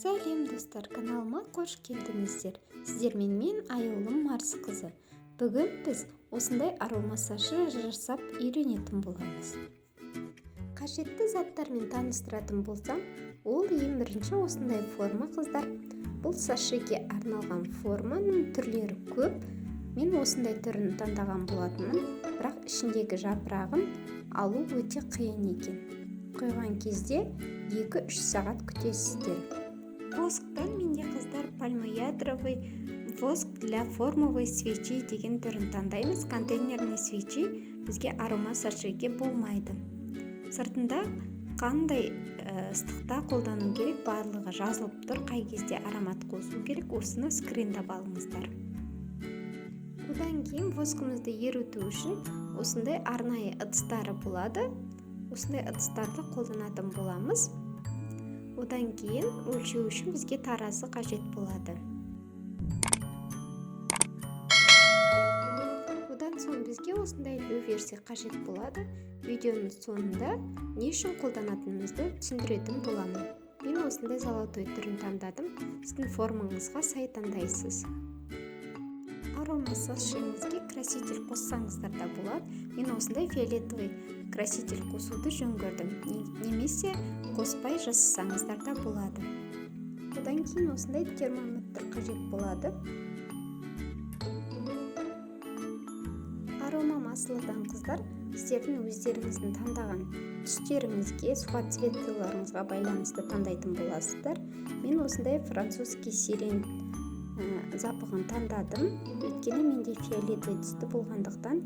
Сәлем, достар! Каналыма қош келдіңіздер! Сіздермен мен, Аяулым Марсқызы. Бүгін біз осындай аромасашы жасап үйренетін боламыз. Қажетті заттармен таныстыратын болсам, ол ең бірінші осындай форма, қыздар. Бұл сашеге арналған форманың түрлері көп. Мен осындай түрін таңдаған болатынмын, бірақ ішіндегі жапырағын алу өте қиын екен. Құйған кезде 2-3 сағат күтесіздер. Восктан менде, қыздар, пальмоядровый воск для формовой свечи деген түрін таңдаймыз. Контейнерный свечи бізге арома сашеге болмайды. Сыртында қандай ыстықта қолдану керек, барлығы жазылып тұр, қай кезде аромат қосу керек. Осыны скриндап алыңыздар. Одан кейін воскымызды еріту үшін осындай арнайы ыдыстары болады. Осындай ыдыстарды қолданатын боламыз. Одан кейін өлшеу үшін бізге таразы қажет болады. Одан соң бізге осындай люверсы қажет болады. Видеоның соңында не үшін қолданатынымызды түсіндіретін боламын. Мен осындай золотой түрін таңдадым. Сіздің формаңызға сай таңдайсыз. Арома сашемізге краситель қоссаңыздар да болады. Мен осындай фиолетовый краситель қосуды жөн көрдім, немесе қоспай жасасаңыздар да болады. Одан кейін осындай термометр қажет болады. Арома маслодан, қыздар, сіздердің өздеріңіздің таңдаған түстеріңізге, сухоцветыларыңызға байланысты таңдайтын боласыздар. Мен осындай французский сирень запахын таңдадым, өйткені менде фиолетовый түсті болғандықтан,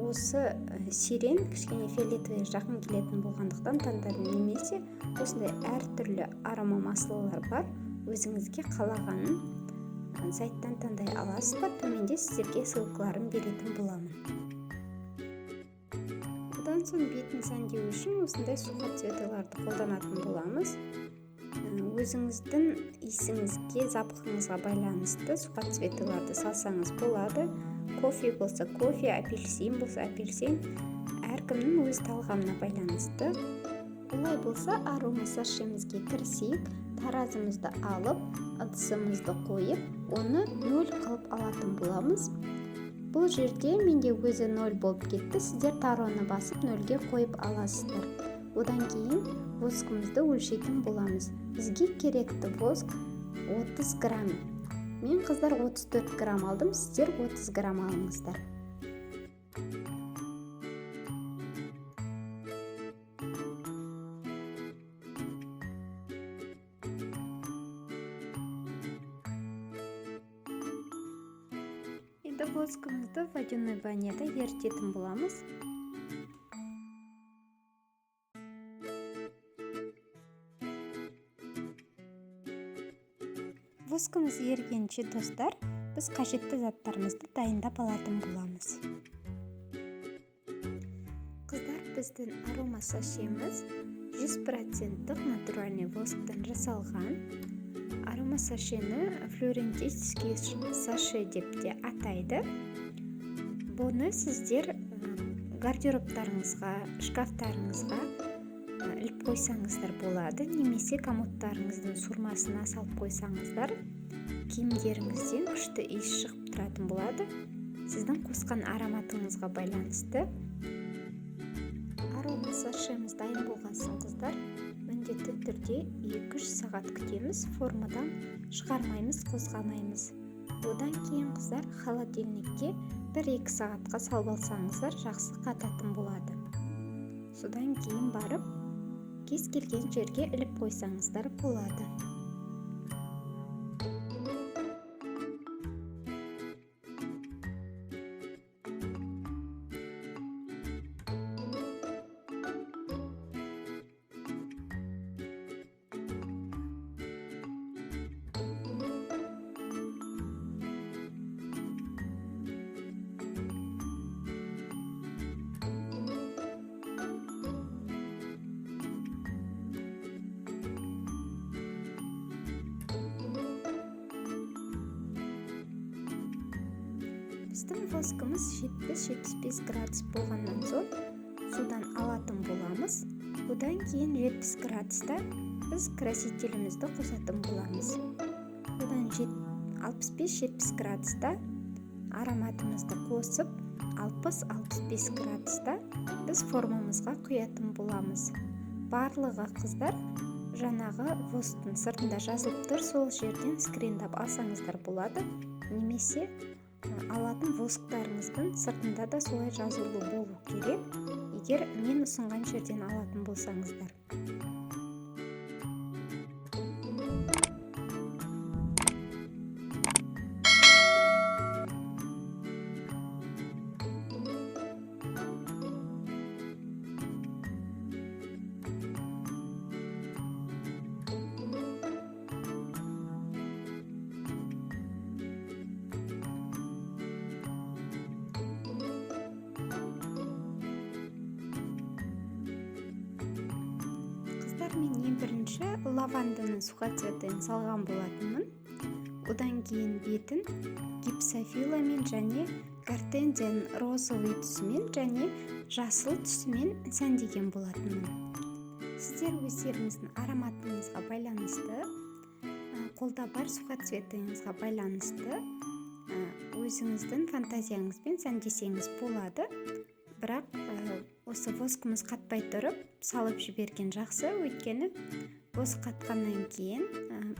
осы сирень кішкене фиолетовый жақын келетін болғандықтан таңдадым. Немесе осындай әртүрлі арома маслолар бар, өзіңізге қалағанын сайттан таңдай аласыздар. Төменде сіздерге ссылкаларын беретін боламын. Одан соң бетін сәндеу үшін осындай сухоцветыларды қолданатын боламыз. Өзіңіздің иісіңізге, запахыңызға байланысты сухоцветыларды салсаңыз болады. Кофе болса кофе, апельсин болса апельсин, әркімнің өз талғамына байланысты. Олай болса, арома сашемізге кірісейік. Таразымызды алып, ыдысымызды қойып, оны нөл қылып алатын боламыз. Бұл жерде менде өзі нөл болып кетті. Сіздер тароны басып, нөлге қойып аласыздар. Одан кейін воскымызды өлшейтін боламыз. Бізге керекті воск 30 грамм. Мен, қыздар, 34 грамм алдым, сіздер 30 грамм алыңыздар. Енді воскымызды водяной баняда ерітетін боламыз. Воскымыз ергенше, достар, біз қажетті заттарымызды дайындап алатын боламыз. Қыздар, біздің арома сашеміз 100%-тік натуральный восктан жасалған. Арома сашені флорентийский саше деп те атайды. Бұны сіздер гардеробтарыңызға, шкафтарыңызға іліп қойсаңыздар болады, немесе комодтарыңыздың сурмасына салып қойсаңыздар, киімдеріңізден күшті иіс шығып тұратын болады, сіздің қосқан ароматыңызға байланысты. Арома сашеміз дайын болған соң, қыздар, міндетті түрде 2-3 сағат күтеміз, формадан шығармаймыз, қозғамаймыз. Одан кейін, қыздар, холодильникке 1-2 сағатқа салып алсаңыздар, жақсы қататын болады. Содан кейін барып кез келген жерге іліп қойсаңыздар болады. Біздің воскымыз 70-75 градус болғаннан соң судан алатын боламыз. Одан кейін 70 градуста біз красителімізді қосатын боламыз. Одан 65-70 градуста ароматымызды қосып, 60-65 градуста біз формамызға құятын боламыз. Барлығы, қыздар, жаңағы восктың сыртында жазылып тұр, сол жерден скриндап алсаңыздар болады, немесе алатын восктарыңыздың сыртында да солай жазулы болу керек, егер мен ұсынған жерден алатын болсаңыздар. Мен ең бірінші лаванданың сухоцветін салған болатынмын. Одан кейін бетін гипсофиламен және гортензияның розовый түсімен және жасыл түсімен сәндеген болатынмын. Сіздер өздеріңіздің ароматыңызға байланысты, қолда бар сухоцветіңізға байланысты өзіңіздің фантазияңызбен сәндесеңіз болады. Бірақ осы воскымыз қатпай тұрып салып жіберген жақсы, өйткені воск қатқаннан кейін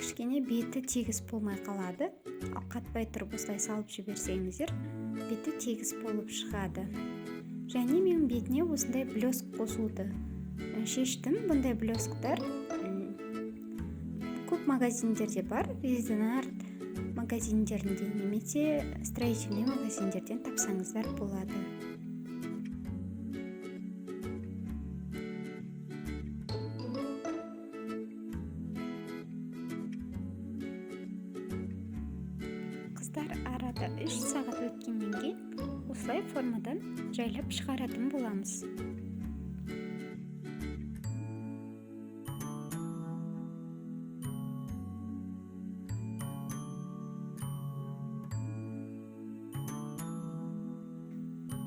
кішкене беті тегіс болмай қалады. Ал қатпай тұрып осылай салып жіберсеңіздер, беті тегіс болып шығады. Және мен бетіне осындай блеск қосуды шештім. Бұндай блесктар көп магазиндерде бар, Резинарт магазиндерінде немесе строительный магазиндерден тапсаңыздар болады. Қыздар, арада 3 сағат өткеннен кейін осылай формадан жайлап шығаратын боламыз.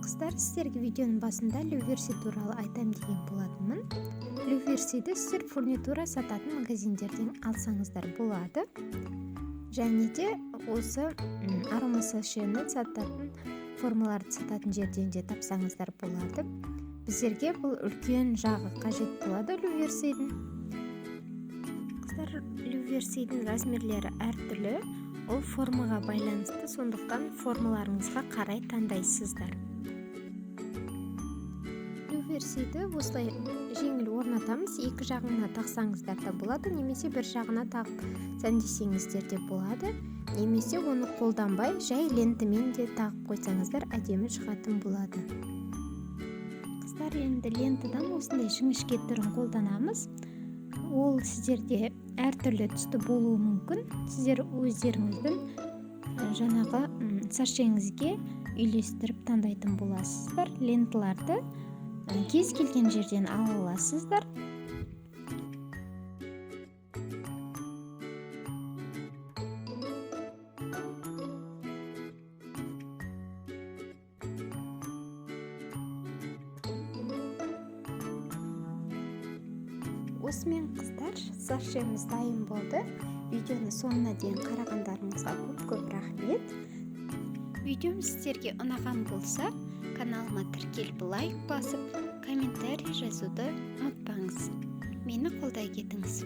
Қыздар, сіздерге видеоның басында люверси туралы айтам деген болатынмын. Люверсиді сіздер фурнитура сататын магазиндерден алсаңыздар болады. Және де осы аромасашені сататын, формаларды сататын жерден де тапсаңыздар болады. Біздерге бұл үлкен жағы қажет болады люверсидің. Қыздар, люверсидің размерлері әртүрлі, ол формаға байланысты, сондықтан формаларыңызға қарай таңдайсыздар. Люверсиді осылай жеңіл орнатамыз. Екі жағына тақсаңыздар да болады, немесе бір жағына тағып сәндесеңіздер де болады, немесе оны қолданбай жай лентамен де тағып қойсаңыздар әдемі шығатын болады. Қыздар, енді лентадан осындай жіңішке түрін қолданамыз. Ол сіздерде әртүрлі түсті болуы мүмкін. Сіздер өздеріңіздің жаңағы сашеңізге үйлестіріп таңдайтын боласыздар. Ленталарды кез келген жерден ала аласыздар. Осымен, қыздар, сашеміз дайын болды. Видеоны соңына дейін қарағандарыңызға көп-көп рахмет. Видеом сіздерге ұнаған болса, каналыма тіркеліп, лайк басып, комментарий жазуды ұмытпаңыз. Мені қолдай кетіңіз.